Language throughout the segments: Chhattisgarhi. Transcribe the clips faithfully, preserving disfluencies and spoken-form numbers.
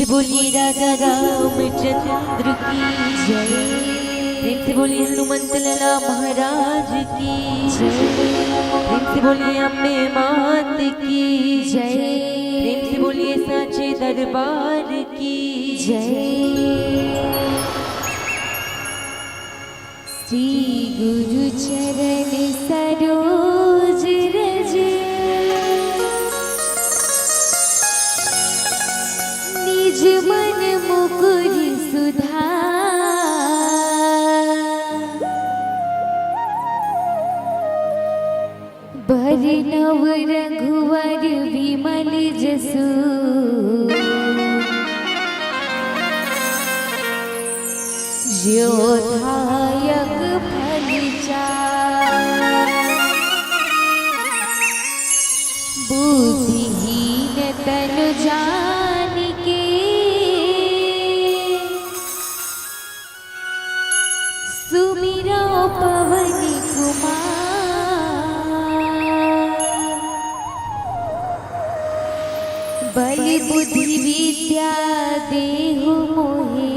बोलिए राजा रामचंद्र की जय। प्रेम से बोलिए हनुमंत लाला महाराज की जय। प्रेम से बोलिए अम्बे मात की जय। प्रेम से बोलिए सांचे दरबार की जय। श्री गुरु चरण सरोज रज, निज मन मुकुर सुधार। बरनउँ रघुवर विमल जसु, ज्यों दायक फल चार। बुद्धिहीन तनु जानिके, सुमिरउँ पवन कुमार। बल बुद्धि विद्या देहु मोहे,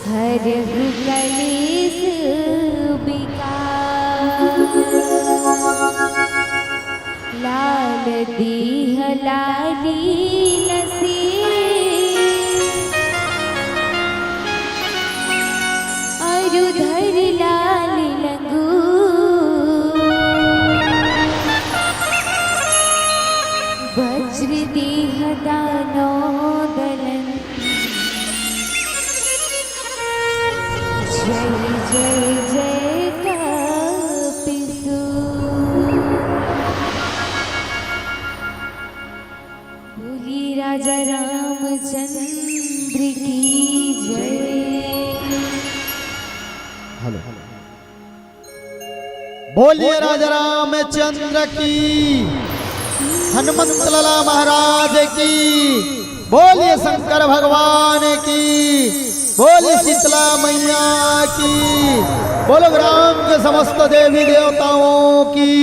हरहु कलेस विकार। लाल देह लाली लसी, अरु धरि लाल लंगूर। वज्र देह दानव दलन, जय जय जय कपिसु। बोलिए राजा रामचंद्र की जय। हेलो। बोलिए राजा रामचंद्र की, हनुमंत लाला महाराज की, बोलिए शंकर भगवान की, बोलिए शीतला मैया की, बोलो ग्राम के समस्त देवी देवताओं की।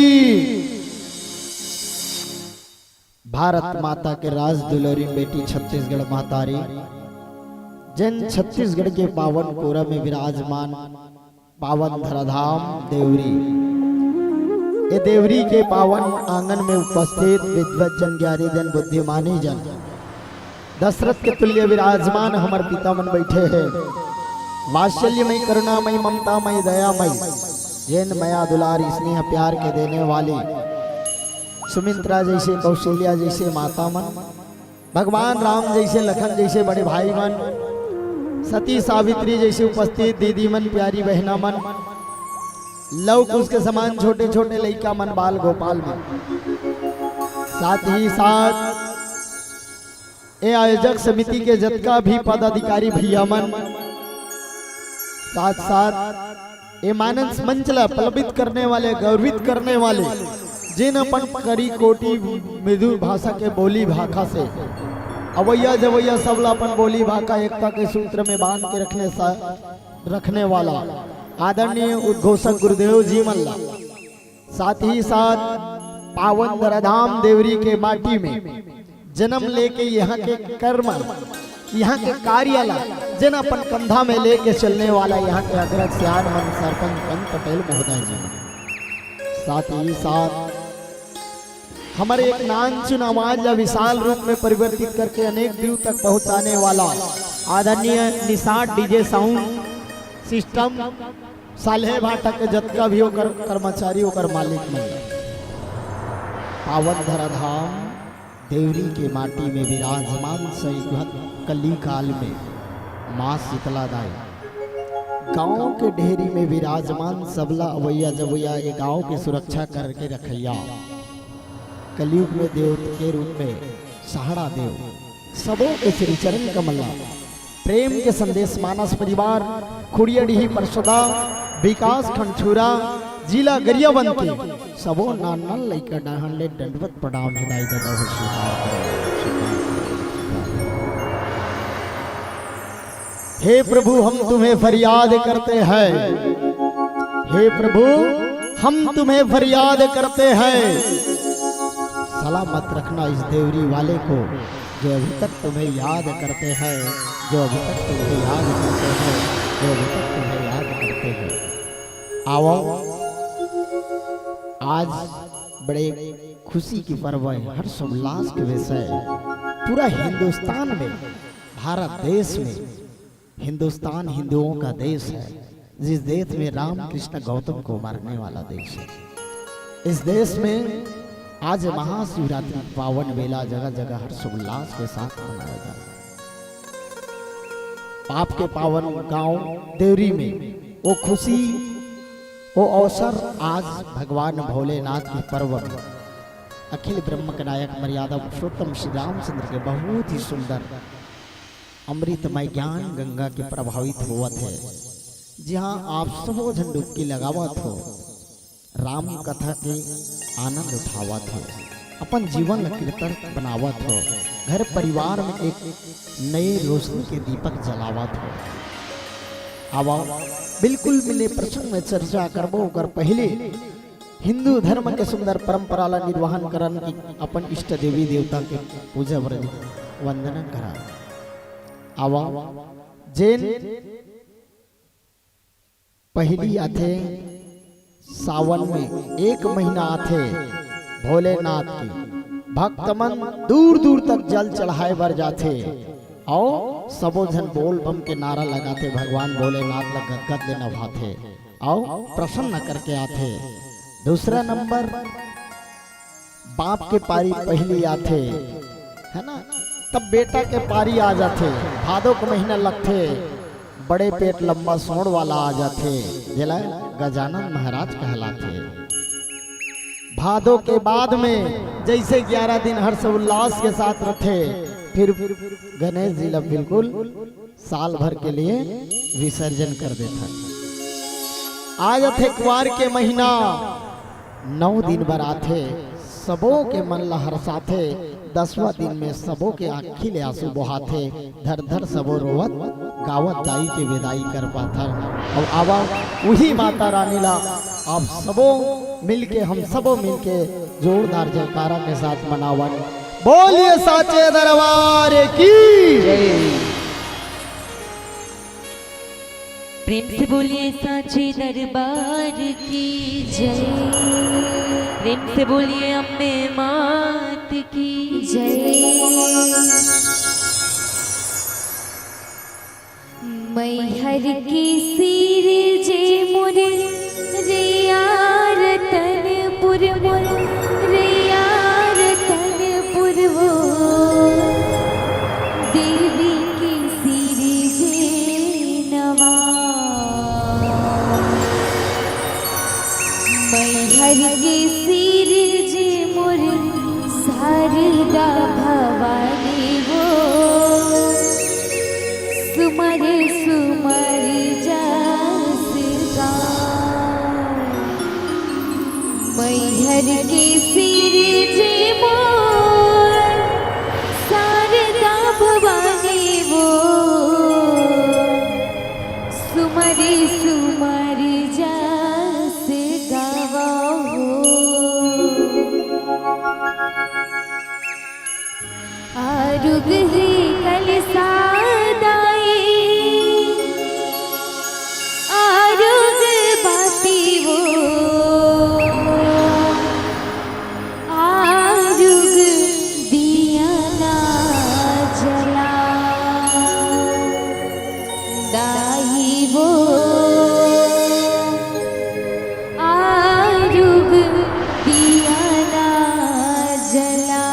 भारत माता के राज दुलरी बेटी छत्तीसगढ़ महतारी, जेन छत्तीसगढ़ के पावन कोरा में विराजमान पावन धराधाम देवरी। ये देवरी के पावन आंगन में उपस्थित विद्वत जन, ज्ञानी जन, बुद्धिमानी जन, दशरथ के तुल्य विराजमान हमर पिता मन बैठे हैं। वात्सल्यमय, करुणामय, ममतामय, दयामय, जेन मया दुलार स्नेह प्यार के देने वाली सुमित्रा जैसे, कौशल्या जैसे माता मन, भगवान राम जैसे, लखन जैसे बड़े भाई मन, सती सावित्री जैसे उपस्थित दीदी मन, प्यारी बहना मन, लव कुश के समान छोटे छोटे लइका मन, बाल गोपाल मन, साथ ही साथ ए आयोजक समिति के जतका भी पदाधिकारी भैया मन, साथ साथ ए मानस मंच ला प्लवित करने वाले, गौरवित करने वाले, जेन अपन करी कोटी मृदु भाषा के बोली भाखा से अवैया जवैया सब ला अपन बोली भाखा एकता के सूत्र में बांध के रखने सा, रखने वाला आदरणीय उद्घोषक गुरुदेव जी मन ला, साथ ही साथ पावन धराधाम देवरी के माटी में जन्म लेके यहाँ के कर्म, यहाँ के कार्य ला, जेन अपन कंधा में लेके चलने वाला यहाँ के अग्रज सियान मन सरपंच पंच पटेल महोदय जी मन, साथ ही साथ हमर एक नानचुन आवाज ला विशाल रूप में परिवर्तित करके अनेक दूर तक पहुँचाने वाला आदरणीय Nishad DJ sound system, Salhe भाटा के जतका भी ओकर कर्मचारी, ओकर मालिक मन, पावन धराधाम देवरी के माटी में विराजमान सैगत कली काल में माँ शीतला दाई, गांव के डेहरी में विराजमान सबला अवैया जवैया, ए गांव के सुरक्षा करके रखैया, कलयुग में देवत के रूप में सहारा देव, सबो के श्री चरण कमल ला प्रेम के संदेश। मानस परिवार, खुड़ियाडीही परसदा, विकास खंड छुरा, जिला गरियाबंद के सबो नान नान लइका डाहन ले दंडवत प्रणाम हे दाई ददा हो, स्वीकार करो, स्वीकार करो। हे प्रभु, हम तुम्हें फरियाद करते हैं, हे प्रभु, हम तुम्हें फरियाद करते हैं, सलामत रखना इस देवरी वाले को, जो अभी तक तुम्हें याद करते हैं, जो अभी तक तुम्हें याद करते हैं, जो अभी तक तुम्हें याद करते हैं। आओ, आज बड़े खुशी की पर्व है, हर्ष उल्लास के विषय है। पूरा हिंदुस्तान में, भारत देश में, हिंदुस्तान हिंदुओं का देश है, जिस देश में राम कृष्ण गौतम को मारने वाला देश है। इस देश में आज महाशिवरात्रि पावन मेला जगह जगह हर्षोल्लास के साथ मनाया जा रहा है। आपके पावन गांव देवरी में वो खुशी, वो अवसर आज भगवान भोलेनाथ के पर्व में अखिल ब्रह्म के नायक मर्यादा पुरुषोत्तम श्री रामचंद्र के बहुत ही सुंदर अमृतमय ज्ञान गंगा के प्रभावित होवत है, जहां आप सबो झन डुबकी लगावत हो, राम कथा के आनंद उठावत हो, अपन जीवन ल कृतर्थ बनावत हो, घर परिवार में एक नए रोशनी के दीपक जलावत हो। आवा, बिल्कुल मिले प्रसंग में चर्चा करबो, ओकर पहले हिंदू धर्म के सुंदर परंपरा ला निर्वहन करन की अपन इष्ट देवी देवता के पूजा व्रत वंदना करा। आवा, जेन पहली आथे सावन में एक महीना आथे भोलेनाथ की, भक्त मन दूर दूर तक जल चढ़ाए बर जाथे। अउ सबो झन बोल बम के नारा लगाथे, भगवान भोलेनाथ ला गदगद ले नभाथे। अउ प्रसन्न करके आथे। दूसरा नंबर, बाप के पारी पहली आथे, है ना, तब बेटा के पारी आ जाथे। भादो के महीना लगथे, बड़े पेट लंबा सोंड़ वाला आ जाथे, जेला गजानन महाराज कहलाथे। भादो के बाद में जैसे ग्यारह दिन हर्ष उल्लास के साथ रथे, फिर गणेश जी ला बिल्कुल साल भर के लिए विसर्जन कर देथन। आ जाथे कुआर के महीना, नौ दिन बर आथे, सबो के मन ला हरसाथे। दसवां दिन में सबो के आँखी ले आंसू बोहाथे, धर धर सबो रोवत गावत दाई के विदाई कर पाथन। अउ आवा उही माता रानी ला आप सबो मिलके, हम सबो मिलके जोरदार जयकारा के साथ मनावन। बोलिए साचे दरबार की। प्रेम से बोलिए साचे दरबार की जय। प्रेम से बोलिए अम्बे मात की जय। मैहर के सिरजे मोर रे यार तनपुर मोर रे यार तनपुर वो देवी के सिरजे नवा। मैहर के सिरजे मोर शारदा भवानी वो सुमर सुमर जस गाय। मैहर के सिरजे मोर शारदा भवानी वो सुमर सुमर जस गावा हो। आरुग हे कलसा दाई, आरुग बाती वो, आरुग दिया ना जला दाई वो। आरुग दिया ना जला।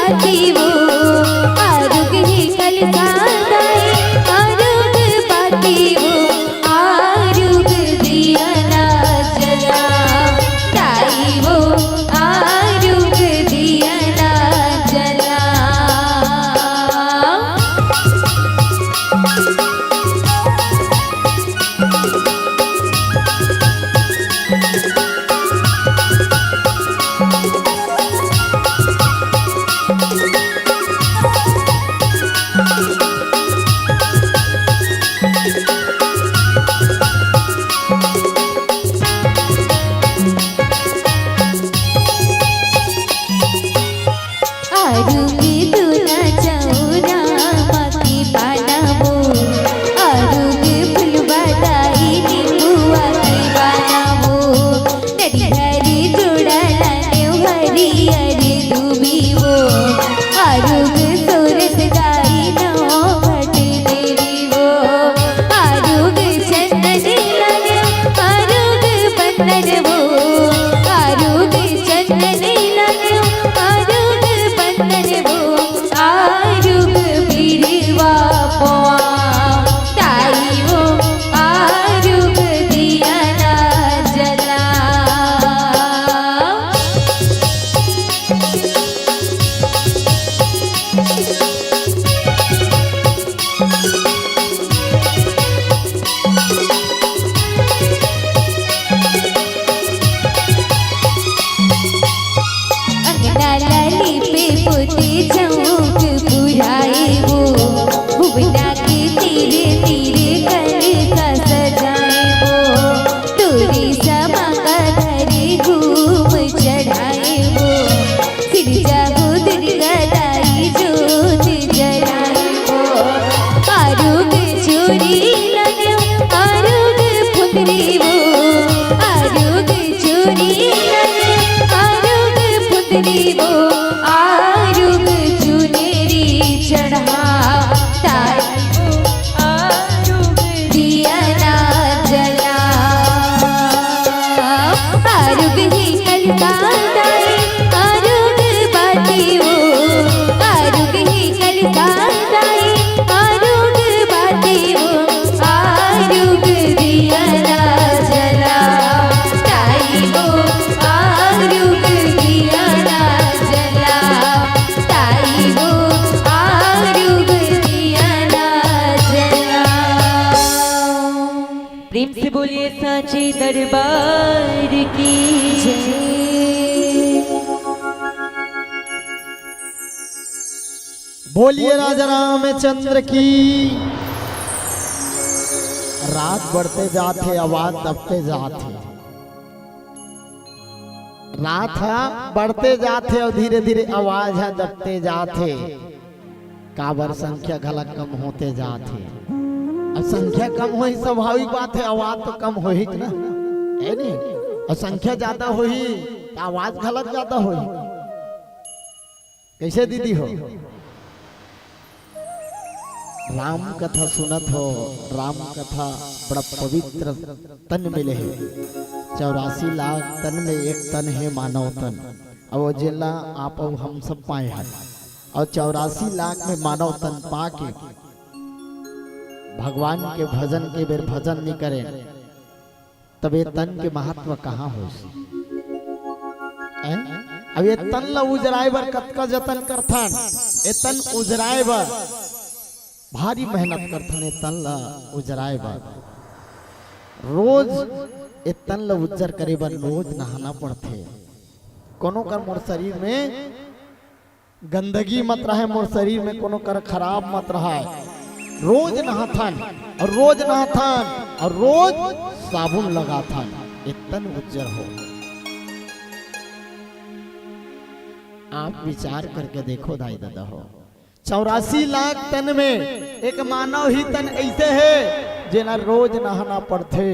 बाती वो, आरुग ही कलसा दाई, आरुग बाती वो, आरुग दिया ना जला, दाई वो, आरुग दिया ना जला। आरुग दूना चौरा माकी पाना वो, आरुग फुलवा दाई नींबुआ की पाना वो, नरिहरी जोड़ा लाने हरियर दूबी वो, आरुग सोरस दाई नौ भट देवी वो, आरुग चंदन लाने, आरुग बंदन वो, आरुग चंदन लाने, आरुग बंदन वो, आरुग बिरवा पवा, ताई वो, आरुग दिया ना जला। अंगना ला लीपे पोते चौक पुराए वो, भुवना के तीरे तीरे कलसा सजाए वो, तोरे समा का धरे घूम चढ़ाए वो, सिरजा हो दुर्गा दाई जोत जलाए वो, आरुग चूड़ी लाने, आरुग फुंदरी वो, आरुग चूड़ी लाने, आरुग फुंदरी वो, आरुग चुनरी चढ़ा, ताई वो, आरुग दिया ना जला। आरुग ही कलता दाई, आरुग बाती वो, आरुग ही कलता दाई, आरुग बाती वो, आरुग दिया ना जला। ताई वो, आरुग दिया ना जला। ताई वो, आरुग दिया ना जला। प्रेम से बोलिए सांची दरबार की जय। बोलिए राजा रामचंद्र की। रात बढ़ते जात हे, आवाज दबते जात हे। रात ह बढ़ते जात हे अउ धीरे-धीरे आवाज ह दबते जात हे। काबर संख्या घला कम होते जात हे। अब संख्या कम होही, स्वाभाविक बात हे, आवाज तो कम होही ना, हे नहीं? अउ संख्या ज्यादा होही, त आवाज घला ज्यादा होही। कइसे दीदी हो? राम कथा सुनत हो, राम कथा बड़ा पवित्र तन मिले हे। चौरासी लाख तन में एक तन हे मानव तन। अउ जेला आप अउ हम सब पाए हन। अउ चौरासी लाख में मानव तन पाके भगवान के भजन के बेर भजन नइ करें, तब ये तन के महत्व कहाँ होही? हैं? अब ये तन ला उजराए बर कतका जतन करथन, ये तन उजराए बर भारी मेहनत करथन, ये तन ला उजराए बर। रोज ये तन ला उज्जर करे बर रोज नहाना पड़थे। कोनो कर मोर शरीर में गंदगी मत रहय, मोर शरीर में कोनो कर खराब मत रहय। रोज नहाथन अउ रोज नहाथन अउ रोज साबुन लगाथन, ए तन उज्जर हो। आप विचार करके देखो दाई ददा हो, चौरासी लाख तन में एक मानव ही तन ऐसे हे जेला रोज नहाना पड़थे,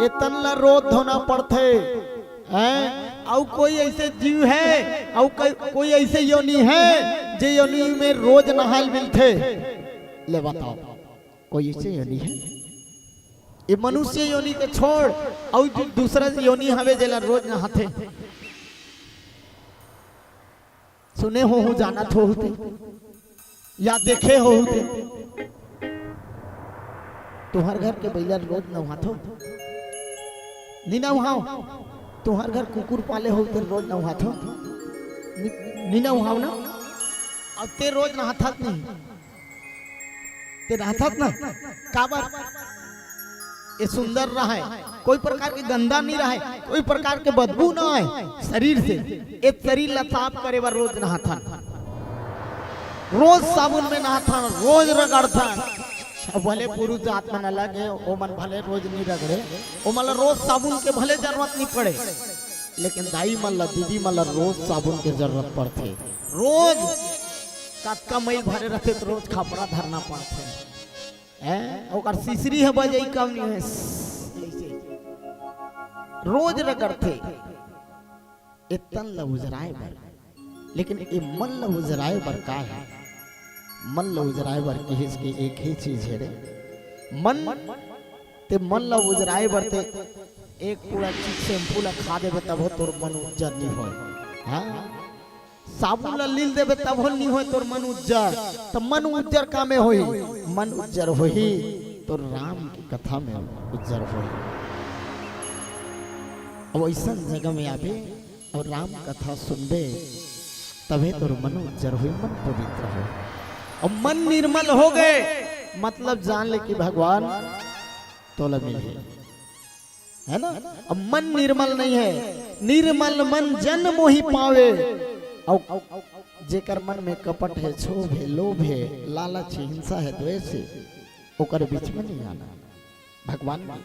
ए तन ला रोज धोना पड़थे। हैं? अउ कोई ऐसे जीव हे, अउ कोई, कोई ऐसे योनि हे, जे योनि में रोज नहाय ल मिलथे? ले बताओ, कोई ऐसे योनि हे? ये मनुष्य योनि के छोड़, अउ दू-, दूसरा योनि हवे, जेला रोज नहाथे। सुने होहू, जानत होहू ते, या देखे होहू ते, तुंहर घर के बइला रोज नहाथो? नी नहाव? तुंहर घर कुकुर पाले होहू ते रोज नहाथो? नी, नी नहाव ना? अब ते रोज नहाथस नहीं, ते नहाथस ना? काबर? ये सुंदर रहय, कोई प्रकार के गंदा नहीं रहय, कोई प्रकार के बदबू ना आए शरीर से। ये शरीर ला साफ करे बर रोज नहाथन, रोज साबुन में नहाथन, रोज रगड़थन। अब भले पुरुष जात मन अलग हे, ओमन भले रोज नहीं रगड़े, ओमन ला रोज साबुन के भले जरूरत नहीं पड़े, लेकिन दाई मन ला, दीदी मन ला रोज साबुन के जरूरत पड़थे। रोज कतका मई भरे रहथे त रोज खपड़ा धरना पड़थे। हैं? ओकर सिसरी ह बजई कम नहीं है। रोज रगड़थे ए तन ल उजराए बर। लेकिन ए मन ल उजराए बर का है? मन ल उजराए बर किहिस के एक ही चीज है रे। मन, ते मन ल उजराए बर ते एक पूरा चीज शैम्पू ल खा देबे तभो तोर मन उज्जर नहीं होय। हाँ? साबुन ल लील देबे तभो नहीं होय तोर मन उज्जर। त मन उज्जर कामे होही? मन उज्जर होही तो राम की कथा में उज्जर होही। अब ऐसन जगह में आबे और राम कथा सुनबे, तभे तोर मन उज्जर होही, मन पवित्र होही। अब मन निर्मल हो गए, मतलब जान ले कि भगवान तोला मिलही। है ना? अब मन निर्मल नहीं है, निर्मल मन जन मोहि पावे। अउ जेकर मन में कपट है, क्षोभ है, लोभ है, लालच है, हिंसा है, द्वेष है, ओकर बीच में नहीं आना। भगवान ने,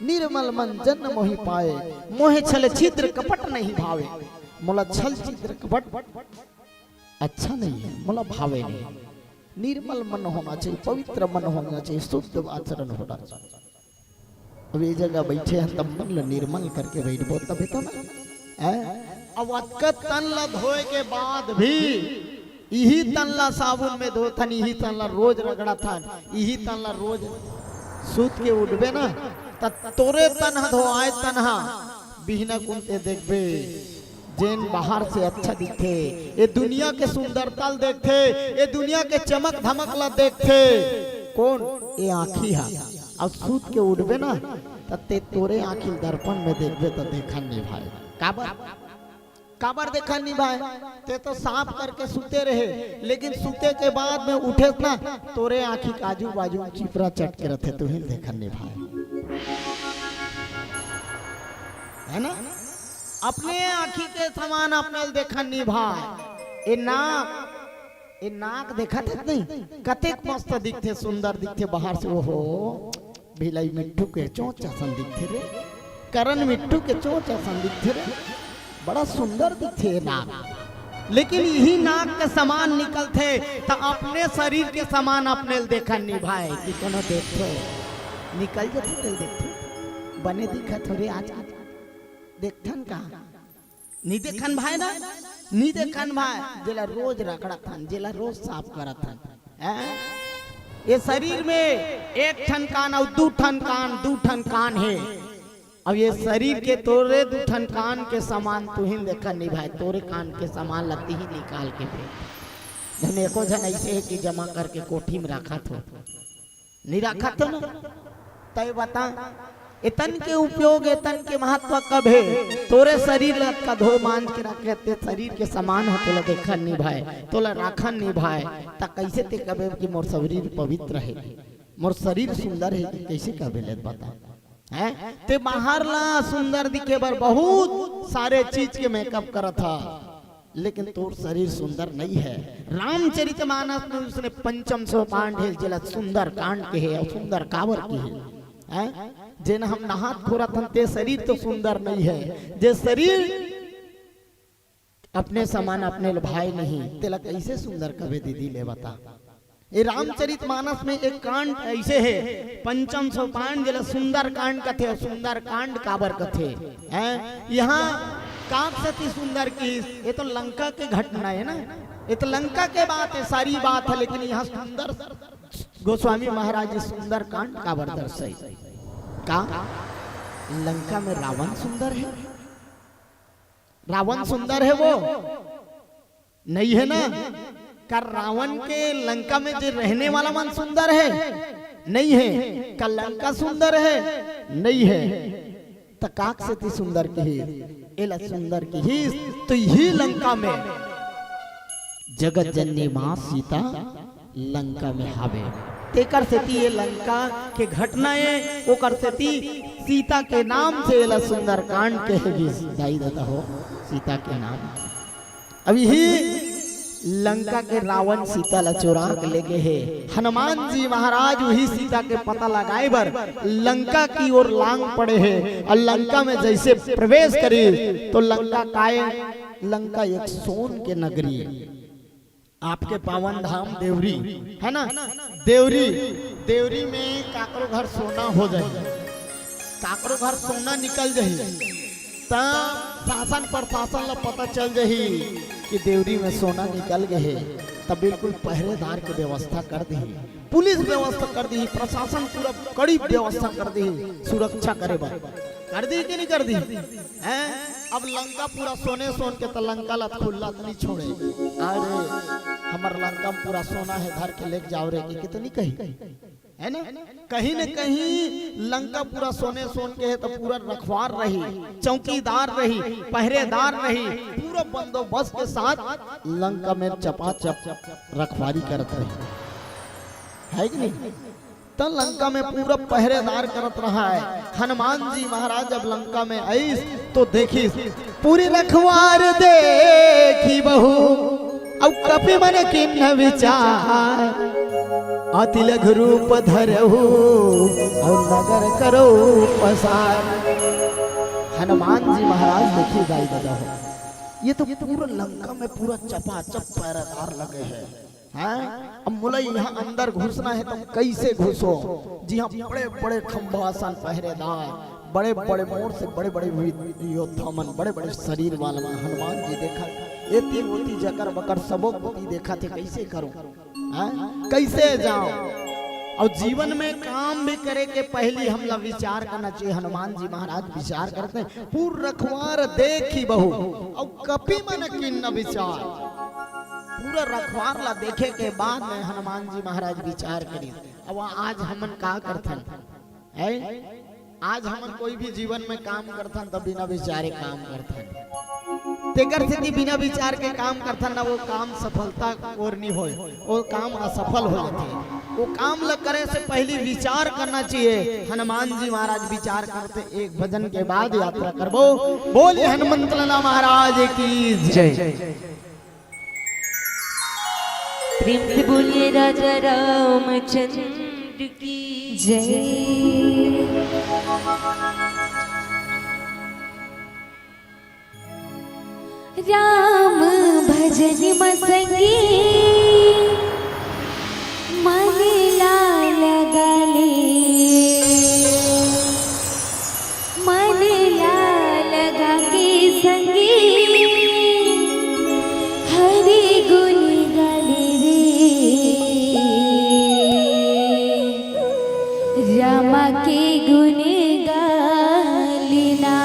"निर्मल मन जन मोहि पावे, मोहे छल छिद्र कपट नहीं भावे।" मोला छल छिद्र कपट अच्छा नहीं है, मोला भावे नहीं। निर्मल मन होना चाहिए, पवित्र मन होना चाहिए, शुद्ध आचरण होना चाहिए। अब ये जगह बैठे हैं, तब मन ल निर्मल करके बैठबो, तभे तो ना। हैं? अब अतका तन ल धोए के बाद भी इही तन ल साबुन में धोथन, इही तन ल रोज रगड़थन, इही तन ल रोज सूत के उठबे ना, त तोरे तन ह धोआए तन ह बिहना कुन ते देखबे, जेन बाहर से अच्छा दिखथे, ये दुनिया के सुंदरता ल देखथे, ये दुनिया के चमक धमक ल देखथे। कौन? ये आँखी ह। अउ सूत के उठबे ना, त ते तोरे आँखी ल दर्पण में देखबे त देखन नहीं भाए। काबर? काबर देखन नहीं भाए? ते तो साफ करके सुते रहे, लेकिन सुते के बाद में उठे ना, तोरे आँखी के आजू बाजू चिपरा चट के रथे, तुही ल देखन नहीं भाए। है ना? अपने आँखी के समान अपने ल देखन नहीं भाए। ए नाक, ए नाक देखत हस नहीं? कतेक मस्त दिखथे, सुंदर दिखथे बाहर से। ओहो, भिलाई मिट्ठू के चोंच असन दिखथे रे, करण मिट्ठू के चोंच असन दिखथे रे, बड़ा सुंदर दिखथे ये नाक। लेकिन इही नाक के समान निकलथे, त अपने शरीर के समान अपने ल देखन नहीं भाए कि कोनो देखथे, निकल जथे त देखथे, बने दिखत हो रे आज, देखथन का? नी देखन भाए ना, नी देखन भाए, जेला रोज रगड़त हन, जेला रोज साफ करत हन। हैं? ये शरीर में एक ठन कान अउ दू ठन कान, दू ठन कान हे। अब ये शरीर के तोरे दू ठन कान के समान तुहिन देखन नहीं भाए, तोरे कान के समान ल तिही निकाल के फेंक। धन एको झन ऐसे हे कि जमा करके कोठी में रखत हो। नहीं रखत हो ना? तय बता, ए तन के उपयोग, ए तन के महत्व कब हे? तोरे शरीर ला का धो मांज के रखे, ते शरीर के समान ह तोला देखन नहीं भाए, तोला राखन नहीं भाए, त कैसे ते कबे कि मोर शरीर पवित्र हे, मोर शरीर सुंदर हे, कैसे कबे ले बता? हैं? ते बाहर ला सुंदर दिखे बर बहुत सारे चीज के मेकअप करत ह, लेकिन तोर शरीर सुंदर नहीं है। रामचरितमानस में उसने पंचम सोपान हे, जेला सुंदर कांड कहे अउ सुंदर काबर कहे, हैं? जेन हम नहात खोरत हन, ते शरीर तो सुंदर नहीं है। जे शरीर अपने समान अपने ल भाए नहीं, तेला कैसे सुंदर कबे दीदी ले बता? ए रामचरितमानस में एक कांड ऐसे हे, पंचम सोपान, जेला सुंदर कांड कथे। सुंदर कांड काबर कथे? हैं? यहाँ काग सती सुंदर की, ये तो लंका के घटना है ना, ये तो लंका के बात है, सारी बात है, लेकिन यहाँ सुंदर गोस्वामी महाराज जी सुंदर कांड काबर दर्शाई? का लंका में रावण सुंदर है? रावण सुंदर है वो? नहीं है ना? का रावण के लंका में जे रहने वाला मन सुंदर है? नहीं है। का लंका सुंदर है? नहीं है। त काक सेती सुंदर किहिस? एला सुंदर किहिस, तो इही लंका में जगत जननी माँ सीता लंका में हावे। तेकर सेती ये लंका के घटना ए, ओकर सेती सीता के नाम से एला सुंदरकांड कहे गिस। दाई ददा हो, सीता के नाम। अब इही लंका के रावण सीता ला चुरा के लेगे हे। हनुमान जी महाराज उही सीता के पता लगाए बर लंका की ओर लांग पड़े हे अउ लंका में जइसे प्रवेश करिस तो लंका काय, लंका एक सोन के नगरी, आपके पावन धाम देवरी, है ना? देवरी, देवरी में काकरो घर सोना हो जाही, काकरो घर सोना निकल जाही, त शासन प्रशासन ला पता चल जाही कि देवरी में सोना निकल गे हे, त बिल्कुल पहरेदार के व्यवस्था कर दिही, पुलिस व्यवस्था कर दिही, प्रशासन पूरा कड़ी व्यवस्था कर दिही सुरक्षा करे बर। कर दिही कि नहीं कर दिही? हैं? अब लंका पूरा सोने सोन के, त लंका ला खुल्ला त नहीं छोड़े। अरे, हमर लंका में पूरा सोना है, धर के लेके जाव रे, कि कितनी कही, है ना? कहीं न कहीं लंका पूरा सोने सोन के है, तो पूरा रखवार रही, चौकीदार रही, पहरेदार रही, पूरा बंदोबस्त के साथ लंका में चपाचप रखवारी करत रही, है कि नहीं? त लंका में पूरा पहरेदार करत रहा है। हनुमान जी महाराज जब लंका में आइस तो देखिस, पूरी रखवार देखी बहू, अउ कपि मन किन्न विचार, अति लघु रूप धरहु, अउ नगर करो पसार। हनुमान जी महाराज देखिए दाई ददा हो, ये तो पूरा लंका में पूरा चपाचप पहरेदार लगे हैं। हैं? अब मोला यहाँ अंदर घुसना है, तो कैसे घुसो? जी हाँ, बड़े बड़े खंभा असन पहरेदार, बड़े बड़े मोर से बड़े बड़े वीर योद्धा मन, बड़े बड़े शरीर वाला मन। हनुमान जी देखा, एती ओती जकर बकर सबो कोती देखा थे, कैसे करूं? हैं? कैसे जाऊं? और जीवन में काम भी करे के पहली हमला विचार करना चाहिए। हनुमान जी महाराज विचार करते हैं, पूर रखवार देखी बहू, और कपि मन किन्न विचार। पूरा रखवार ला देखे के बाद में हनुमान जी महाराज विचार करिस। अब आज हमन का करथन, है? आज हमन कोई भी जीवन में काम करथन, त बिना विचारे काम करथन। तेकर सेती बिना विचार के काम करथन ना, वो काम सफलता ओर नहीं होय, वो काम असफल हो जाथे। वो काम ल करे से पहली विचार करना चाहिए। हनुमान जी महाराज विचार करते, एक भजन के बाद यात्रा करबो। बोलिए हनुमंत लाला महाराज की जय। जय। प्रेम से बोलिए राजा रामचंद्र की जय। राम भजन म संगी मन ला लगा ले, मन ला लगा के संगी हरि गुण गा ले रे। रामा के गुण गा लेना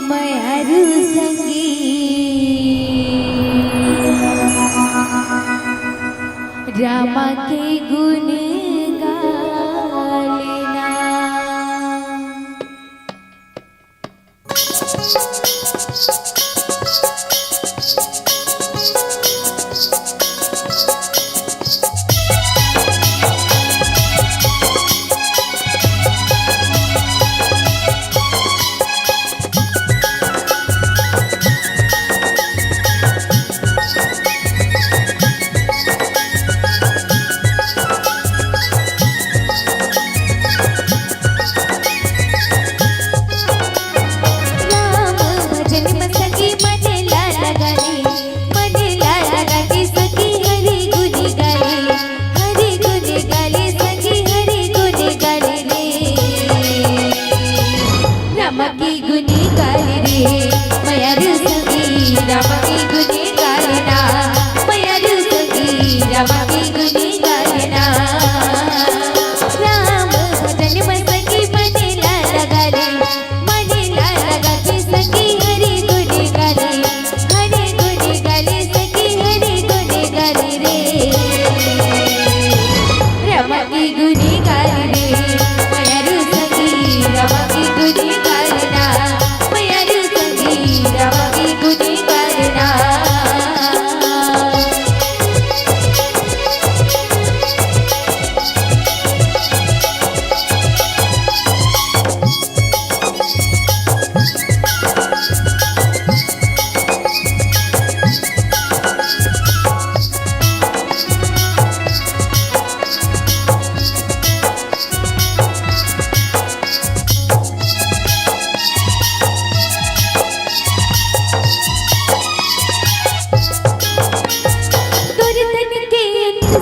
मयारू संगी। रामा के गुण गा लेना।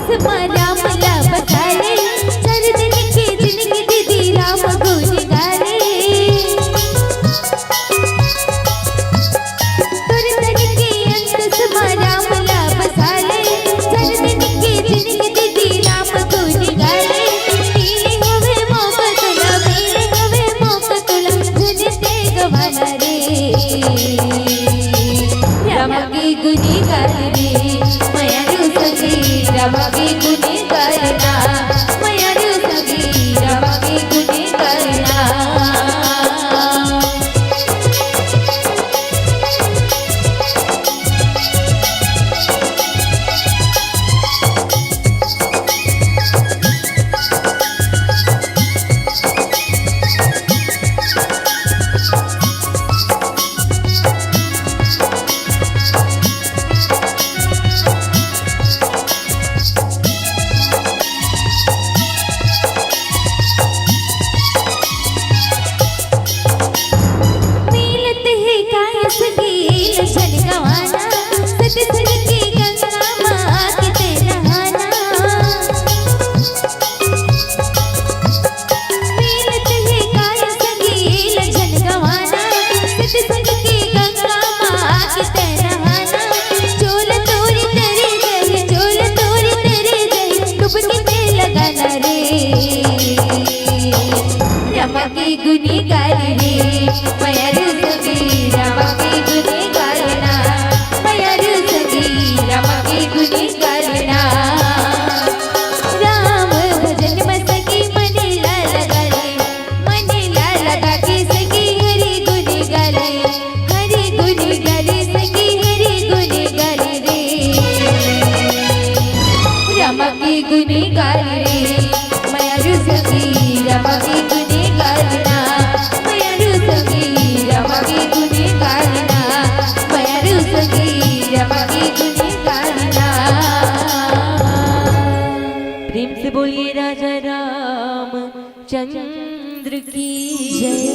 राम ला बसाले, चार दिन के जिनगी दीदी राम गुन गाले। तोर तन के अंकुश मा राम ला बसाले, चार दिन के जिनगी दीदी राम गुन गाले। मिले हवे मौका तोला, मिले हवे मौका तोला, झुनते गवाना रे। राम के गुनी गाल रे, मयारू संगी राम के गुनी गालना, मयारू संगी राम के गुनी गालना। मिलत हे कायस गेल झन गवाना, सतसंग के गंगा मा आके ते नहाना। मिलत हे कायस गेल झन गवाना, सतसंग के गंगा मा आके ते नहाना। चोल तोरी तरे जाही, चोल तोरी तरे जाही, डुबकी ते लगाना रे। राम के गुनी गाल रे, मयारू संगी राम के गुनी गालना, मयारू संगी राम के गुनी गालना। राम भजन मा संगी मन ला लगा ले, मन ला लगा के संगी हरि गुनी गाले, हरि गुनी गाले संगी हरि गुनी गाले रे। राम के गुनी गाल रे, मयारू संगी राम के गुनी गालना, मयारू संगी राम के गुनी गालना, मयारू संगी राम के गुनी गालना। प्रेम से बोलिए राजा राम चंद्र की जय।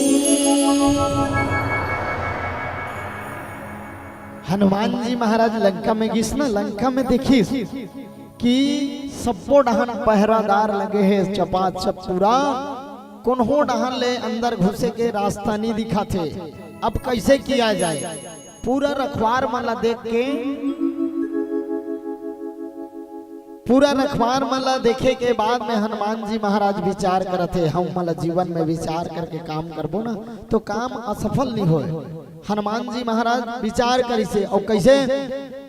हनुमान जी महाराज लंका में गिस ना, लंका में देखिस कि सब्बो डहन पहरादार लगे हे, चपाचप पूरा, कोनो डहन ले अंदर घुसे के रास्ता नहीं दिखाथे। अब कैसे किया जाए? पूरा रखवार मन ला देख के, पूरा रखवार मन ला देखे के बाद में हनुमान जी महाराज विचार करत हे, हम मन ला जीवन में विचार करके काम करबो ना, तो काम असफल नहीं होए। हनुमान जी महाराज विचार करिसे, अउ कैसे?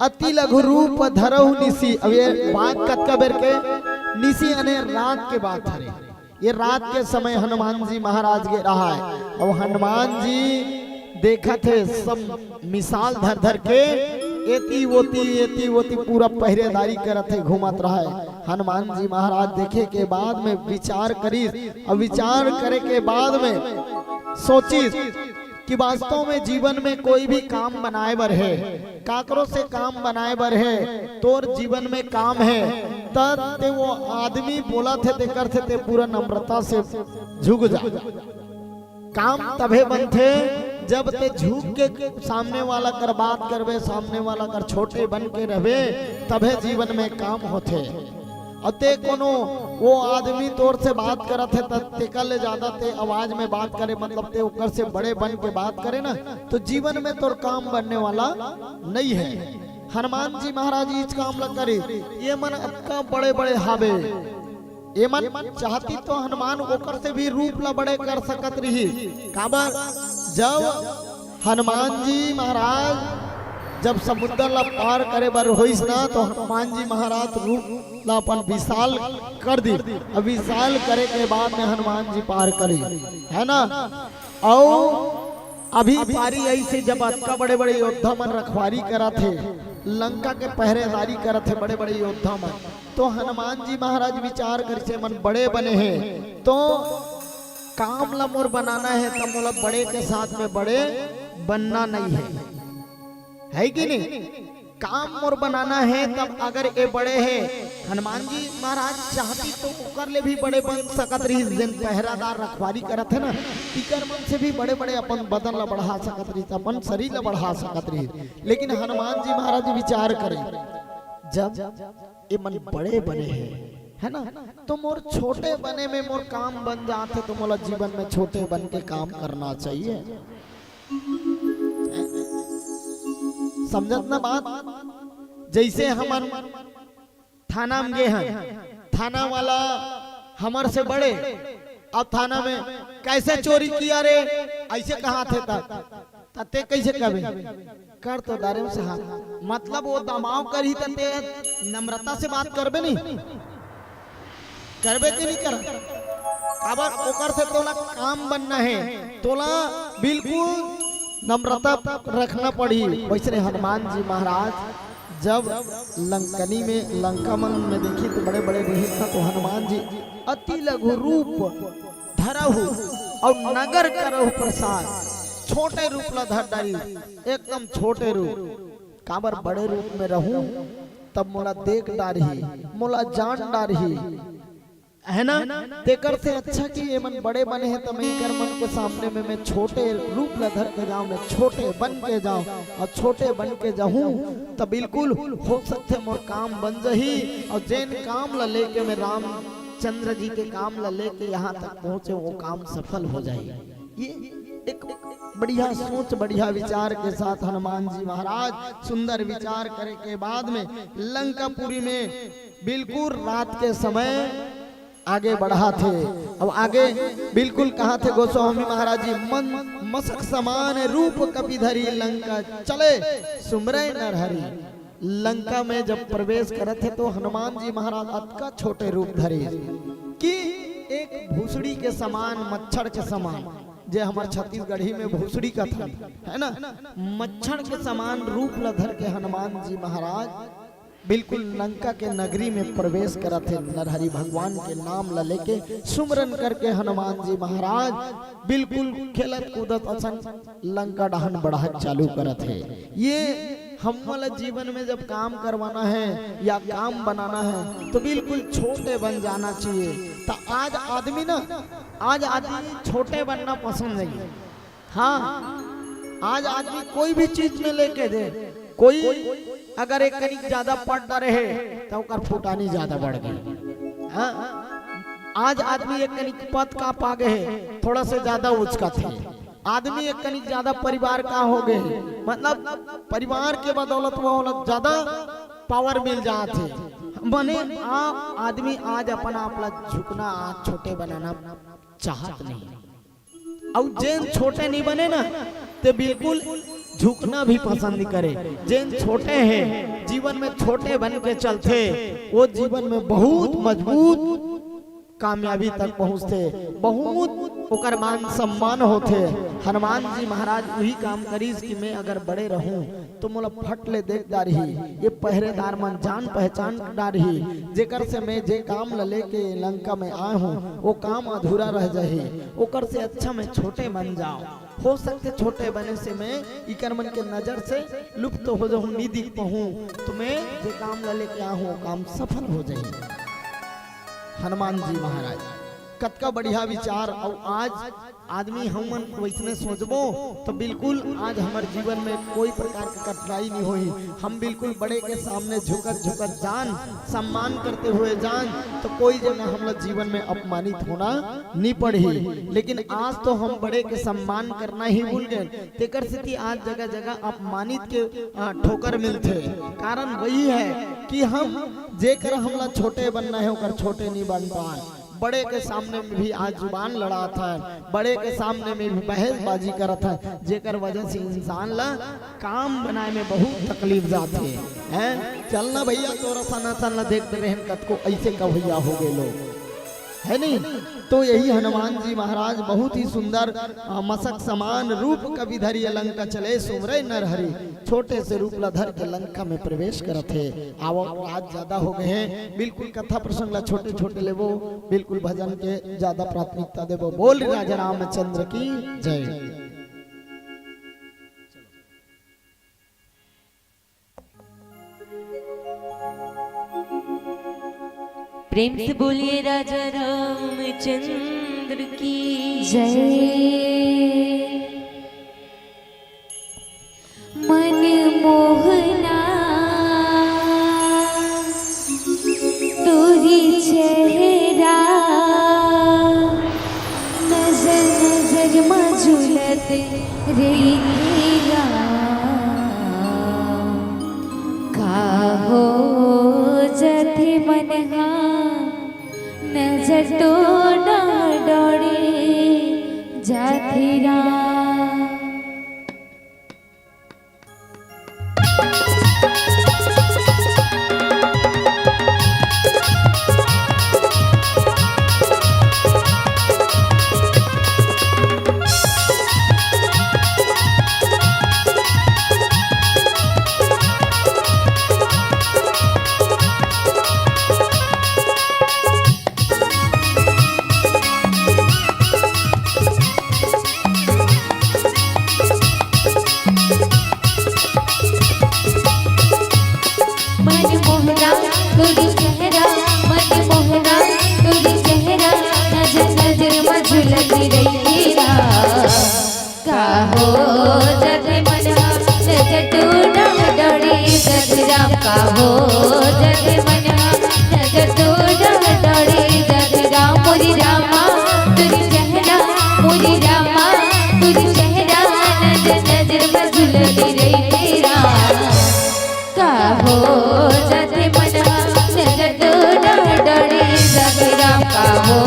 "अति लघु रूप धरहु निसि।" अब ये बात कतका बेर के? निसि याने रात के बात हरे। ये रात के समय हनुमान जी महाराज के रहा है। अब हनुमान जी देखत हे, सब मिसाल धर धर के एती ओती, एती ओती पूरा पहरेदारी करत हे, घूमत रहा है। हनुमान जी महाराज देखे के बाद में विचार करिस, और विचार करे के बाद में सोचिस कि वास्तव में जीवन में कोई भी काम बनाए बर हे, काकरो से काम बनाए बर हे, तोर जीवन में काम हे, त ते वो आदमी बोलत हे, तेकर से ते पूरा नम्रता से झुक जा। काम तभे बनथे, जब ते झुक के सामने वाला कर बात करबे, सामने वाला कर छोटे बन के रहबे, तभे जीवन में काम होथे। अउ ते कोनो वो आदमी तोर से बात करत हे, त तेकर ले ज्यादा ते आवाज में बात करे, मतलब ते ओकर से बड़े बन के बात करे ना, तो जीवन में तोर काम बनने वाला नहीं है। हनुमान जी महाराज इस काम ला करे, ये मन अतका बड़े बड़े हावे, ये मन चाहती तो हनुमान ओकर से भी रूप ला बड़े कर सकत रही। काबर? जब हनुमान जी महाराज जब समुद्र ला पार करे बर होइस ना, तो हनुमान जी महाराज रूप ला अपन विशाल कर दी। अब विशाल करे के बाद में हनुमान जी पार करी, है ना? अउ अभी पारी अइसे, जब अतका बड़े-बड़े योद्धा मन रखवारी करत हे, लंका के पहरेदारी करत हे बड़े-बड़े योद्धा मन, तो हनुमान जी महाराज विचार करिसे, मन बड़े बने हे, तो काम ला मोर बनाना हे, त मोला बड़े के साथ में बड़े बनना नहीं हे, है कि नहीं? काम मोर बनाना हे, तब अगर ए बड़े हे, हनुमान जी महाराज चाहती तो ओकर ले भी बड़े बन सकत रहिस, जेन पहरादार रखवारी करत हे ना, इकर मन से भी बड़े-बड़े अपन बदन ला बढ़ा सकत रहिस, अपन शरीर ला बढ़ा सकत रहिस। लेकिन हनुमान जी महाराज विचार करे, जब ये मन बड़े बने हे, है ना? तो मोर छोटे बने में मोर काम बन जाथे, तो मोला जीवन में छोटे बन के काम करना चाहिए। समझत ना बात? जैसे हमन थाना में गे हन, थाना वाला हमर से बड़े, अब थाना में "कैसे चोरी किया रे?" ऐसे कहा थे तक, त ते कैसे कबे? कर तो डारेंव साहब, मतलब वो दबाव करही त ते नम्रता से बात करबे नहीं, करबे कि नहीं कर? काबर ओकर से तोला काम बनना है, तोला बिल्कुल नम्रता रखना पड़ही। वैसने हनुमान जी महाराज जब लंकनी में, लंका मन में देखी तो बड़े बड़े रहिस था, तो हनुमान जी अति लघु रूप धरहु और नगर करहु प्रसाद, छोटे रूप ला धर डारी, एकदम छोटे रूप। काबर बड़े रूप में रहूं तब मोला देख डारही, मोला जान डारही, है ना? तेकर से अच्छा कि ये मन बड़े बने हैं, त मैं इकर मन के सामने में मैं छोटे रूप ला धर के जाऊं, मैं छोटे बन के जाऊं, और छोटे बन के जाऊं त बिल्कुल हो सकथे मोर काम बन जही, और जेन काम ला लेके मैं रामचंद्र जी के काम ला लेके यहाँ तक पहुंचे, वो काम सफल हो जाए। ये एक बढ़िया सोच, बढ़िया विचार के साथ हनुमान जी महाराज सुंदर विचार करे के बाद में लंकापुरी में बिल्कुल रात के समय आगे बढ़ा थे। अब आगे बिल्कुल कहा थे गोस्वामी महाराज जी, मन मसक समान रूप कपिधरी लंका चले सुमरै नरहरि। लंका में जब प्रवेश करत हे तो हनुमान जी महाराज अतका छोटे रूप धरे कि एक भूसड़ी के समान, मच्छर के समान, जे हमर छत्तीसगढ़ी में भूसड़ी कथन, है ना, मच्छर के समान रूप ला धर के हनुमान जी महाराज बिल्कुल लंका के नगरी में प्रवेश करत हे। नरहरि भगवान के नाम ला लेके सुमरन करके हनुमान जी महाराज बिल्कुल खेलत कूदत असन लंका डहन बढ़त चालू करत हे। ये हम वाला जीवन में जब काम करवाना है या काम बनाना है तो बिल्कुल छोटे बन जाना चाहिए। तो आज आदमी ना, आज आदमी छोटे बनना पसंद नहीं है। हाँ, आज आदमी कोई भी चीज में लेके दे, कोई अगर एक कनिक ज्यादा पढ़ रहे तो ओकर फुटानी ज्यादा बढ़ गई। हाँ, आज आदमी एक कनिक पद का पा गए है, थोड़ा से ज्यादा उचकत है। आदमी एक कनिक ज्यादा परिवार का हो गए है, मतलब परिवार के बदौलत वो वाला ज्यादा पावर मिल जात है। बने आप आदमी आज अपन आप ला झुकना, आज छोटे बनाना चाहत नहीं। अउ जेन छोटे नहीं बने ना, ते बिल्कुल झुकना भी पसंद नहीं करे। जेन छोटे हैं, जीवन में छोटे बन के चलथे, वो जीवन में बहुत मजबूत कामयाबी तक पहुंचथे, बहुत ओकर मान सम्मान होथे। हनुमान जी महाराज वही काम करिस कि मैं अगर बड़े रहूं तो मोला फट ले देख डारही, ये पहरेदार मन जान पहचान डारही, जेकर से मैं जे काम ल लेके लंका में आए हूं, वो काम अधूरा रह जाही। ओकर से अच्छा मैं छोटे बन जाऊं। हो सकथे छोटे बने से मैं इकर मन के नजर से लुप्त हो जाऊं, नहीं दिख पाऊं, तो मैं जे काम ल लेके आए हूं, वो काम सफल हो जाही। हनुमान जी महाराज, कतका बढ़िया विचार। अउ आज आदमी हमन वैसने सोचबो तो बिल्कुल आज हमर जीवन में कोई प्रकार के कठिनाई नहीं होही। हम बिल्कुल बड़े के सामने झुकत झुकत जान, सम्मान करते हुए जान, तो कोई जगह हमला जीवन में अपमानित होना नहीं पड़ही। लेकिन आज तो हम बड़े के सम्मान करना ही भूल गए, तेकर सेती आज जगह जगह अपमानित के, आ, ठोकर मिलथे। कारण वही है कि हम जेकर हमला छोटे बनना है, ओकर छोटे नहीं बन पान। बड़े के सामने में भी आज जुबान लड़ात है, बड़े के सामने में भी बहसबाजी करत है, जेकर वजह से इंसान ला काम बनाए में बहुत तकलीफ जाथे। हैं, चलना भैया, तोर असन असन ला देखते रहन, कतको ऐसे कभैया हो गए लोग, है नहीं? तो यही हनुमान जी महाराज बहुत ही सुंदर, अ, मसक समान रूप कपिधरि लंका चले सुमरै नरहरि। छोटे से रूप ला धर के लंका में प्रवेश करत हे। आवो, रात ज्यादा हो गए हैं, बिल्कुल कथा प्रसंग ला छोटे छोटे लेबो, बिल्कुल भजन के ज्यादा प्राथमिकता देबो। बोल राजा रामचंद्र की जय। प्रेम से बोलिए राजा रामचंद्र की जय। मन मोहना रे राम, का हो जथे मन हा, नजर तो डौड़े जाथे राम। मन मोहना तोरी चेहरा, मन मोहना तोरी चेहरा, नजर नजर मा झुलत रहिथे रा। का हो जथे मन हा, नजर तो डौड़े जाथे राम। का हो जथे मन हा, नजर तो डौड़े जाथे राम। मोरी रामा तोरी चेहरा, मोरी रामा तोरी चेहरा, नजर नजर मा झुलत रहिथे रा। का हो जथे मन हा, नजर तो डौड़े जाथे राम। का हो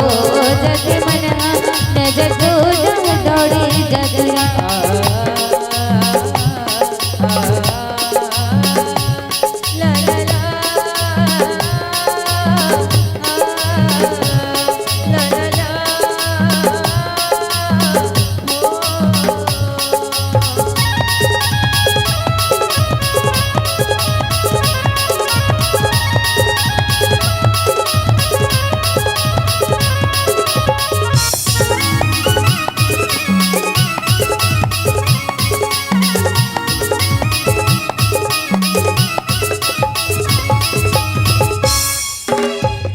जथे मन हा, नजर तो डौड़े जाथे राम।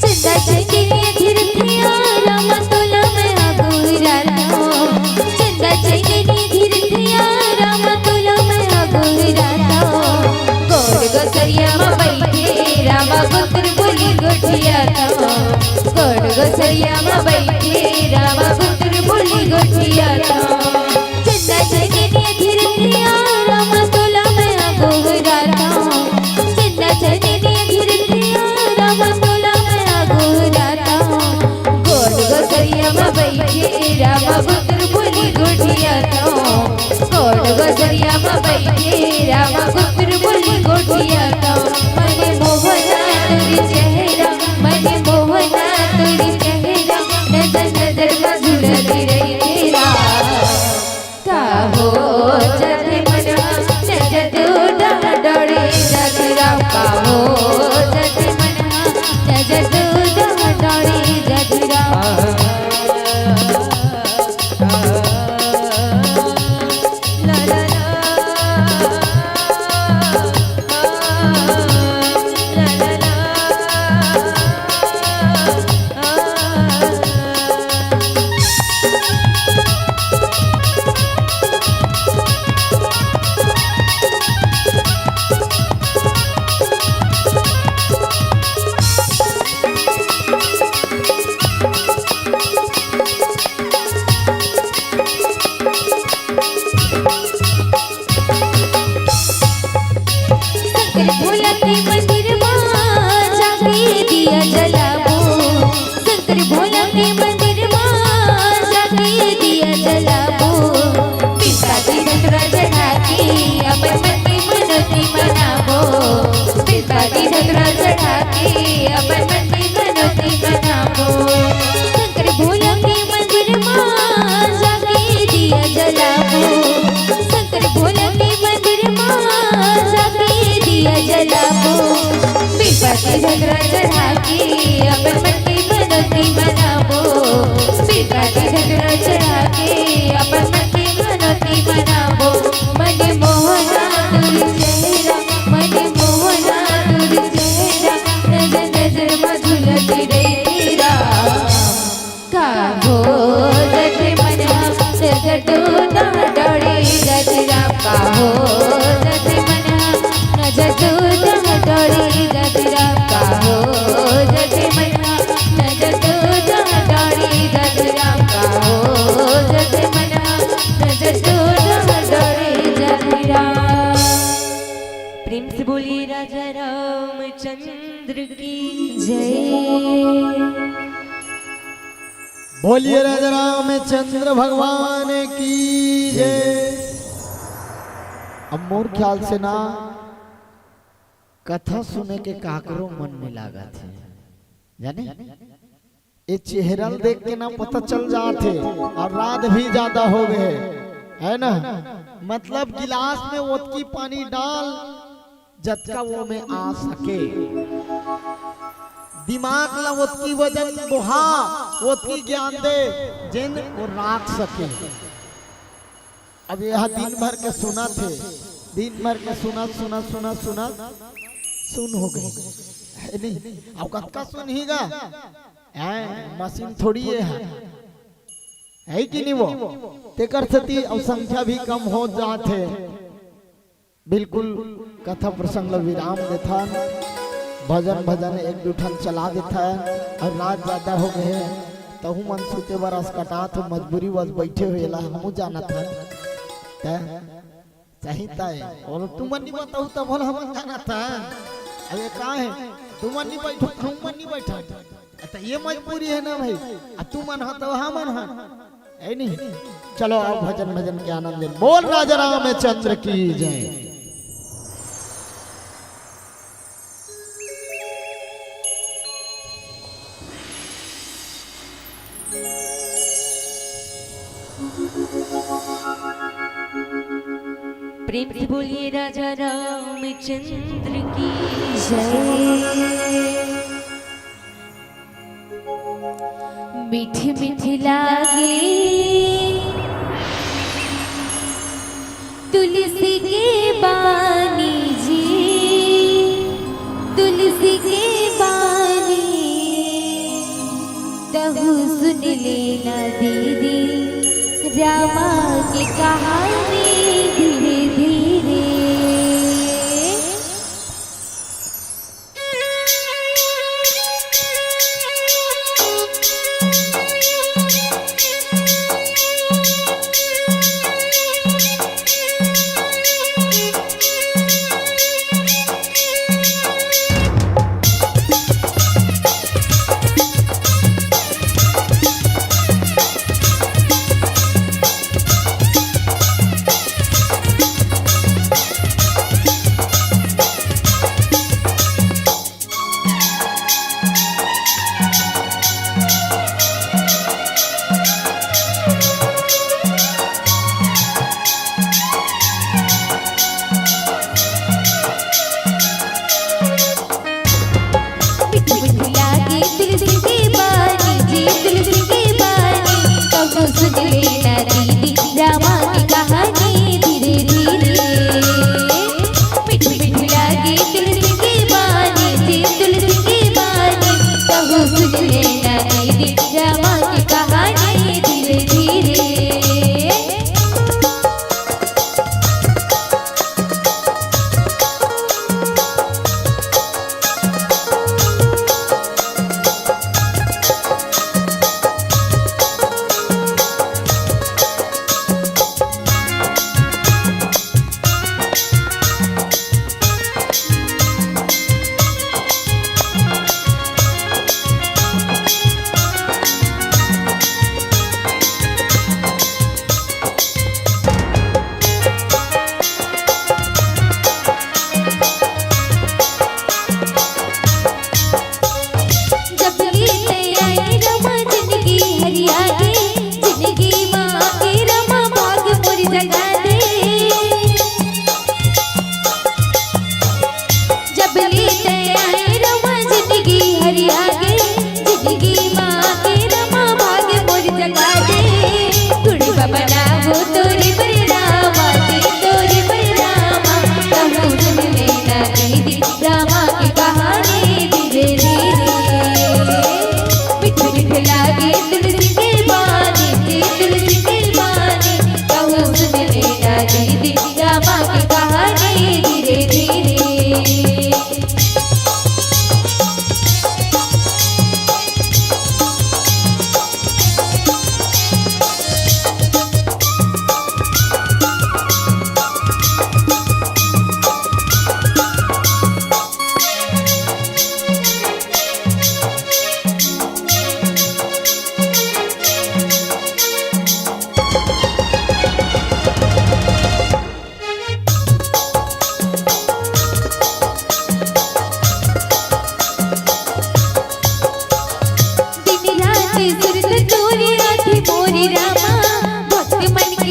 चंदा चंदनिया धीरथिया, रामा तोला मैं अगुराता। चंदा चंदनिया धीरथिया, रामा तोला मैं अगुराता। गोड़ गसरिया मा बइठे, रामा गुतर बोली गोठियाता। गोड़ गसरिया मा बइठे, रामा गुतर बोली गोठियाता। चंदा चंदनिया धीरथिया, रामा तोला मैं अगुराता। चंदा चंदनिया धीरथिया, रामा तोला मैं अगुराता। गोड़ गसरिया मा बइठे, रामा गुतर बोली गोठियाता। गोड़ गसरिया मा बइठे, रामा गुतर बोली गोठियाता। मन मोहना तोरी चेहरा, मन मोहना तोरी चेहरा, नजर नजर मा झुलत रहिथे रा। का हो जथे मन हा, नजर तो डौड़े जाथे राम। का हो जथे मन हा, नजर तो डौड़े जाथे राम। शंकर भोला के मंदिर मा जाके दिया जलाबो। शंकर भोला के मंदिर मा जाके दिया जलाबो। बिस्वादी धतुरा चढ़ा के अपन मन के मनौती मनाबो। बिस्वादी धतुरा चढ़ा के अपन मन के मनौती मनाबो। शंकर भोला के मंदिर मा जाके दिया जलाबो। शंकर भोला के मंदिर मा जाके दिया जलाबो। बिस्वादी धतुरा चढ़ा के अपन मन के मनौती मनाबो। बिस्वादी धतुरा चढ़ा के अपन मन के मनौती मनाबो। मन मोहना तोरी चेहरा, मन मोहना तोरी चेहरा, नजर नजर मा झुलत रहिथे रा। का हो जथे मन हा, नजर तो डौड़े जाथे राम। का हो जथे मन हा, नजर तो डौड़े जाथे राम। का हो जथे मन हा, नजर तो डौड़े जाथे राम। का चंद्र की जय। बोलिए राजा रामचंद्र भगवान की जय। अब मोर ख्याल से ना कथा सुने के काकरो मन नइ लागत हे, जाने? ये चेहरा ल देख के ना पता चल जात हे, अउ रात भी जादा हो गे हे, है ना? मतलब गिलास में ओतकी पानी डाल, जतका वो में आ सके, दिमाग ला ओतकी वजन बोहा, ओतकी ज्ञान दे, जेन वो राख सके। अब यह दिन भर के सुनत हे, दिन भर के सुनत, सुनत, सुनत, सुनत, सुन हो गे, है नहीं? अब कतका सुनही गा? हैं, मशीन थोड़ी ये हे, है कि नहीं वो? तेकर सेती अब संख्या भी कम हो जात हे। बिल्कुल कथा प्रसंग ल विराम देथन, भजन भजन एक दू ठन चला देथन। अउ रात जादा हो गे हे, तहू मन सुते बर अस कटात हो, मजबूरी बस बैठे हो, एला हमू जानत हन। तै सही तय, और तुमन नहीं बताऊ तब बोल हमन जानत हन। अबे का हे, तुमन नहीं बैठो, हमन नहीं बैठन। त ये मजबूरी हे ना भाई, अब तुमन हो तो हमन हो। है नहीं? चलो, आओ भजन, भजन के आनंद ले। बोल राजा रामचंद्र की जय। प्रेम से बोलिए राजा रामचंद्र की जय। मीठ मीठ लागे तुलसी के बानी जी, तुलसी के बानी। तहु सुन लेना दीदी रामा के कहानी धीरे धीरे।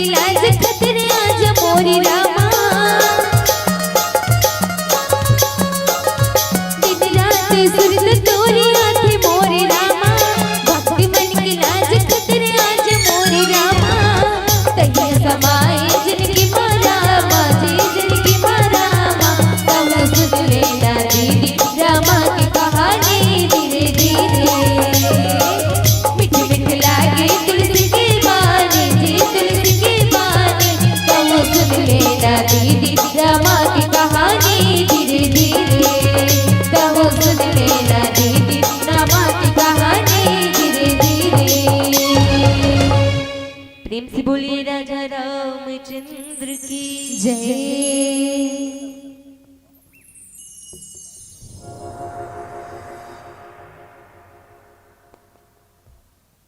लाज खतरे आज मोरे रामा। दिन रात सुरत तोरे आथे मोरे रामा। भक्ति मन के लाज खतरे आज मोरे रामा। तैया समाए जिनकी मारा, बाजे जिनकी मारा। कहूँ सुन लेना दीदी रामा की कहानी धीरे धीरे। मीठ मीठ लागे तुलसी के पानी जी, तुलसी के पानी। कहूँ सुन लेना दीदी रामा की कहानी धीरे धीरे। कहूँ सुन लेना दीदी रामा की कहानी धीरे धीरे। प्रेम से बोलिए राजा रामचंद्र की जय।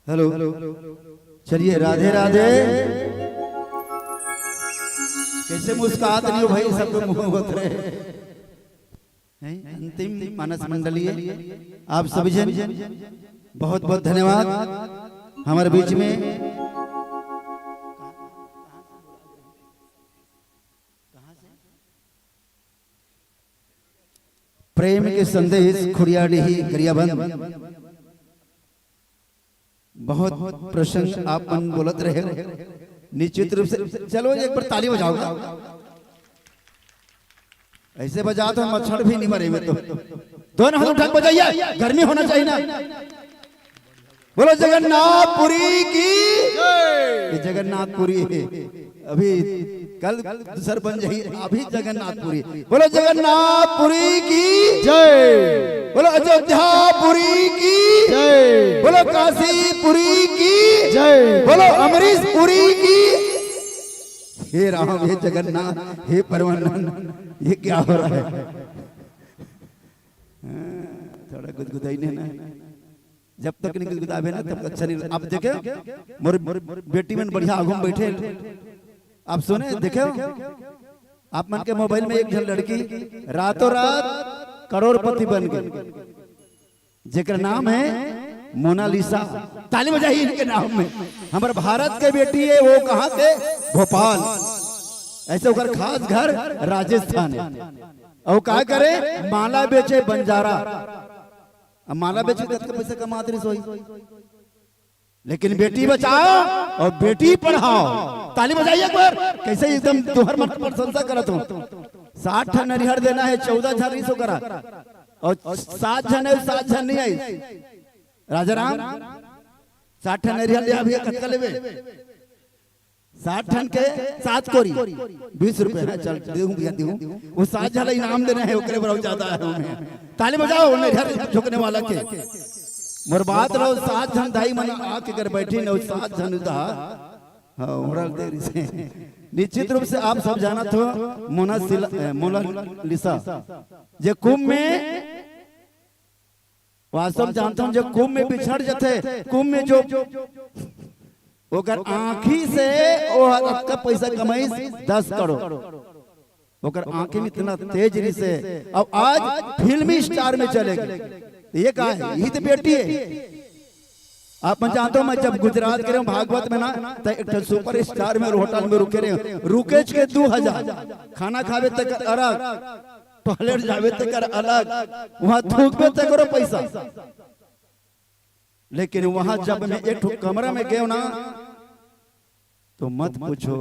हेलो, चलिए, राधे राधे। कैसे मुस्कात नहीं हो भाई, सब तो मुंह होत रहे हैं। अंतिम मानस मंडली है, आप सभी जन बहुत बहुत धन्यवाद हमारे बीच में। प्रेम के संदेश खुड़ियाडीह गरियाबंद। बहुत प्रसन्न आप मन बोलत रहे हो। निश्चित रूप से चलो एक बार ताली बजाओ। ऐसे बजा तो मच्छर भी नहीं मरे हुए तो। दोनों हाथ उठा के बजाइए, गर्मी होना चाहिए ना। बोलो जगन्नाथपुरी की। ये जगन्नाथपुरी है, अभी कल दूसर बन जाइए, अभी जगन्नाथपुरी। बोलो जगन्नाथपुरी की जय। बोलो अयोध्यापुरी की जय। बोलो काशीपुरी की जय। बोलो अमरीशपुरी की। हे राम, हे जगन्नाथ, हे परमानंद, ये क्या हो रहा है? हाँ, थोड़ा गुदगुदाई ने ना। जब तक नहीं गुदगुदाबे ना, तब तक अच्छा नहीं। आप देखे, मोर, मोर बेटी मन बढ़िया आगू में बैठे। आप सुने, देखे, आप मन के मोबाइल में एक झन लड़की रातों रात करोड़पति बन गई, जेकर नाम है मोनालिसा। ताली बजाइए इनके नाम में। हमारे भारत के बेटी है, वो कहाँ के? भोपाल। ऐसे ओकर खास घर राजस्थान है। और का करे? माला बेचे बंजारा। अब माला बेच के कतका पैसा कमात रहिस होही। लेकिन बेटी बचाओ और बेटी पढ़ाओ। ताली बजाइए एक बार। कैसे एकदम तुहर मन प्रशंसा करत हो। सात ठन नरिहर देना है, चौदह झन रहिस ओकरा। और सात झन है, सात झन नहीं आई। राजा राम, सात ठन नरिहर ले अभी कतका लेबे? सात ठन के सात कोरी, बीस रुपए है, चल देहूं भैया, देहूं। वो सात झन ला इनाम देना है, ओकरे बर ज्यादा है हमें। ताली बजाओ, उन्हें घर झुकने वाला के। मोर बात रहो, सात झन दाई मन आके कर बैठी न, सात झन दा। हाँ, उमड़ल देरी से। निश्चित रूप से आप सब जानत हो, मोनासिला, ए, मोनालिसा, जे कुंभ में वास्तव में जानत हो, जो कुंभ में बिछड़ जथे, कुंभ में जो ओकर आँखी से वो अतका पैसा कमाइस, दस करोड़। ओकर आँखी में इतना तेज रिसे, अब आज फिल्मी स्टार में चले गए। तो ये का है? यही तो बेटी है। आप मन जानते हो, मैं जब गुजरात के रहे हूँ, भागवत में ना, तो एक ठो सुपर स्टार में होटल में रुके रहे, रुकेच के दू हजार, खाना खावे तक अलग, टॉयलेट जावे तक अलग, वहाँ थूकबे तक करो पैसा। लेकिन वहाँ जब मैं एक ठो कमरा में गयो ना, तो मत पूछो,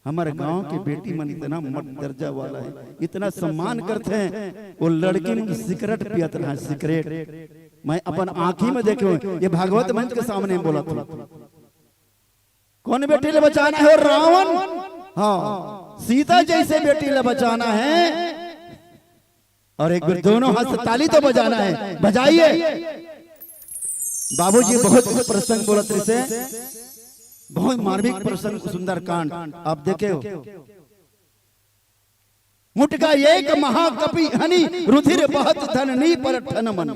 हमारे गांव के बेटी मन इतना मत दर्जा वाला है, इतना सम्मान करते हैं। वो लड़की मन सिगरेट पियत रहा, सिगरेट। मैं अपन आँखी में देखे हूँ, ये भागवत मंच के सामने बोला था। कौन बेटी ले बचाना है? रावण। हाँ, सीता जैसे बेटी ले बचाना है। और एक बार दोनों हाथ से ताली तो बजाना है, बजाइए। बाबूजी बहुत प्रसंग बोलत रहिसे, बहुत मार्मिक प्रसंग, सुंदरकांड। आप देखे हो, मुटका एक महाकपि हनि, रुधिर बहत धरनी पर ठन मन।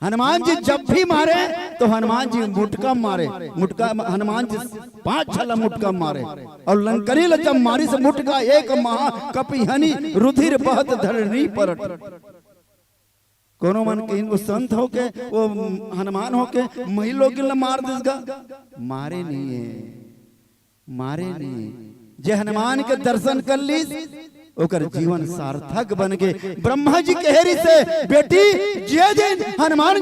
हनुमान जी जब भी मारे तो हनुमान जी मुटका मारे, मुटका, हनुमान जी पांच छला मुटका मारे। और लंकनी ल जब मारिस मुटका एक महाकपि हनि, रुधिर बहत धरनी पर। कोनो मन कहिन वो संत होके, वो हनुमान होके मही लोगिन ल मार दिस गा? मारे नहीं है। मारे नहीं। जे हनुमान के दर्शन कर लीस, ओकर जीवन सार्थक बन गे। ब्रह्मा जी कहे रिहिसे, "बेटी, जे दिन हनुमान